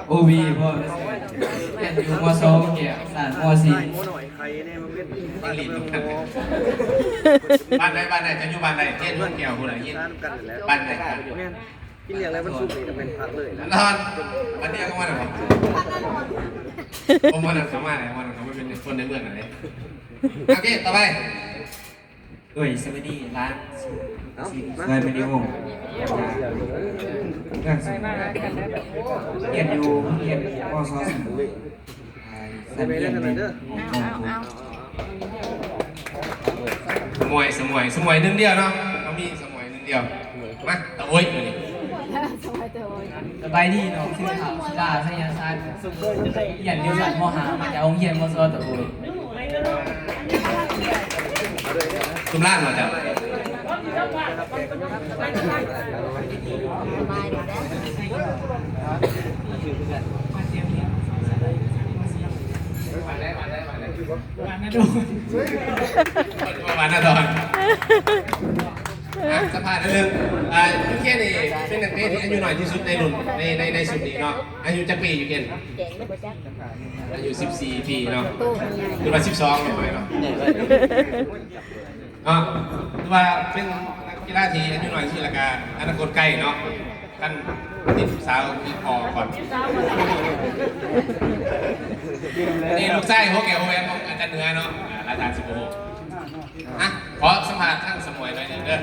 ໂອວີ ພໍ່ ຮຽນຢູ່ ມ.ສອງ ແກ້ວ ສາຍ ມ.ສີ່ ບ້ານໃດ ບ້ານໃດ ເຈົ້າຢູ່ບ້ານໃດ? ຮຽນຢູ່ແກ້ວພຸ້ນລະ ຮຽນ ບ້ານໃດ? ແມ່ນ ກິນຫຍັງແລ້ວມັນສຸກນີ້ກໍແມ່ນພັກເລີຍນະ ນອນ ບັດດຽວກໍມາແລ້ວບໍ່? ບໍ່ ມື້ນັ້ນເຂົາມາແລ້ວ ມື້ນັ້ນເຂົາມາເປັນຄົນໃນເມືອງນັ້ນເດ້. ໂອເຄ ຕໍ່ໄປ ໂດຍ ສະບາຍດີຫຼານ ເອົາ ມາ ເມືອງສະໝວຍ ຮຽນຢູ່ໂຮງຮຽນ ມ.ສ ສະໝວຍ ຊັ້ນຮຽນແມ່ນ ເອົາ ເອົາ ເອົາ ສະໝວຍ ສະໝວຍ ສະໝວຍໜຶ່ງດຽວເນາະ ເຮົາມີສະໝວຍໜຶ່ງດຽວ ມາ ຕາໂອ້ຍ ມື້ນີ້ ສະບາຍດີເນາະ ຊື່ທ້າວ ສິດາ ໄຊຍະຊານ ຮຽນຢູ່ຊັ້ນ ມໍຫ້າ ມາຈາກໂຮງຮຽນ ມ.ສ ຕະໂອ້ຍ. ຊຸມລ້ານບໍ່ເຈົ້າ? ປະມານນະດອນ ອ່ະ ສຳພາດໜຶ່ງ ອ່າ ໂອເຄ ນີ້ເປັນນັກເຕະທີ່ອາຍຸນ້ອຍທີ່ສຸດໃນລຸ້ນ ໃນ ໃນ ໃນຊຸດນີ້ເນາະ ອາຍຸຈັກປີຢູ່ເກນ? ອາຍຸສິບສີ່ປີເນາະ ຫຼືວ່າສິບສອງເນາະ ເນາະ ຖືວ່າເປັນນັກກິລາທີ່ອາຍຸນ້ອຍທີ່ສຸດ ແລ້ວກະອະນາຄົດໄກເນາະ ຄັນຕິດສາວຄືພໍ່ກ່ອນ ນີ້ລູກຊາຍຫົວແກ້ວຫົວແຫວນຂອງອາຈານເໜືອເນາະ ອ່າ ຫຼາຍທ່ານຊິບໍ່ຮູ້ ອ່ະ ຂໍສຳພາດທາງສະໝວຍໜ້ອຍໜຶ່ງເດີ.